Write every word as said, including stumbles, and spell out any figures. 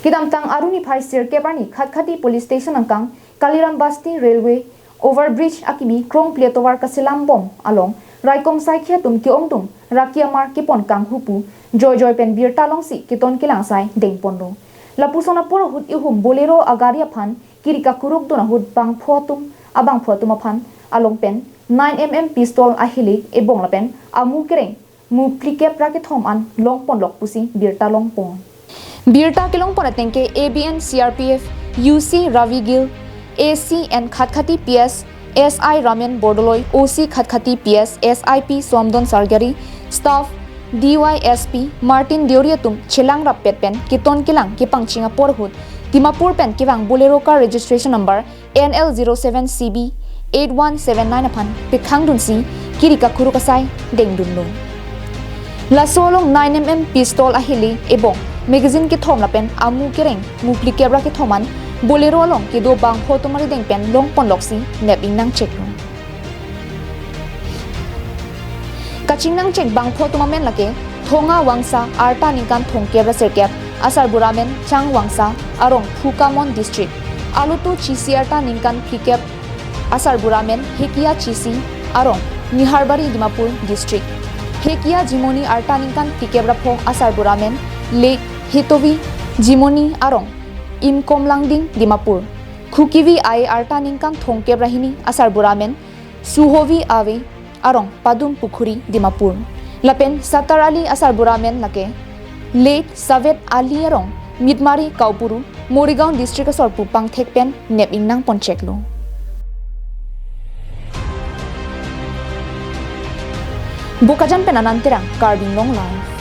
Kedamtang arni phai sirkep arni Khatkhati Police Station angkang Kaliram Basti Railway Overbridge akimi krongple atovar kaselam bom along raikom saikhi atum ke-ongdung raki amar kepon kanghu pu joijoi pen birta longsi keton kelang asai dengponlo. Lapuson apor ahut ihum Bolero agari aphan kiri kakuruk dun ahut bangpho atum abangpho atum aphan along pen nine M M pistol ahili ebong lapen amu kereng mu phlikep ra kethom an longponlok pusi birta longpon. Birta kelongpon ateng ke A B N C R P F U C Ravi Gill, A C and Khatkhati P S S I Ramen Bordoloi, O C Khatkhati P S S I P Somdon Sargari, staff D Y S P Martin Deuri atum chelang rappet pen keton kelang kepangching apor ahut Dimapur pen kevang Bolero car registration number N L zero seven C B eight one seven nine aphan pekhangdunsi kiri kakuruk asai dengdunlo. Laso along nine M M pistol ahili ebong magazine kethom lapen amu kereng mu phlikep ra kethom an Bolero along kedo bangpho atum arideng pen longponloksi nep ingnangcheklo. Kachingnangchek bangpho atum amen lake Thonga Wangsa arta ningkan thomkep ra sirkep asarbura amen Chang Wangsa arong Phukamon district, Alutu Chisi arta ningkan phlikep asarbura amen Hekia Chisi arong Niharbari Dimapur district, Hekia Jimoni arta ningkan phlikep ra pho asarbura amen Late Hitovi Jimoni arong Imkom Langding Dimapur, Khukivi Ai arta ningkan thomkep ra hini asarbura amen Suhovi Ave arong Padum Pukhuri Dimapur. Lapen Sattar Ali asarbura amen lake Late Saved Ali arong Mitmari Kaupuru Morigaon district asor pu pangthek pen nep ingnangponcheklo. Bokajan pen Anand Terang, Karbi Anglong Live.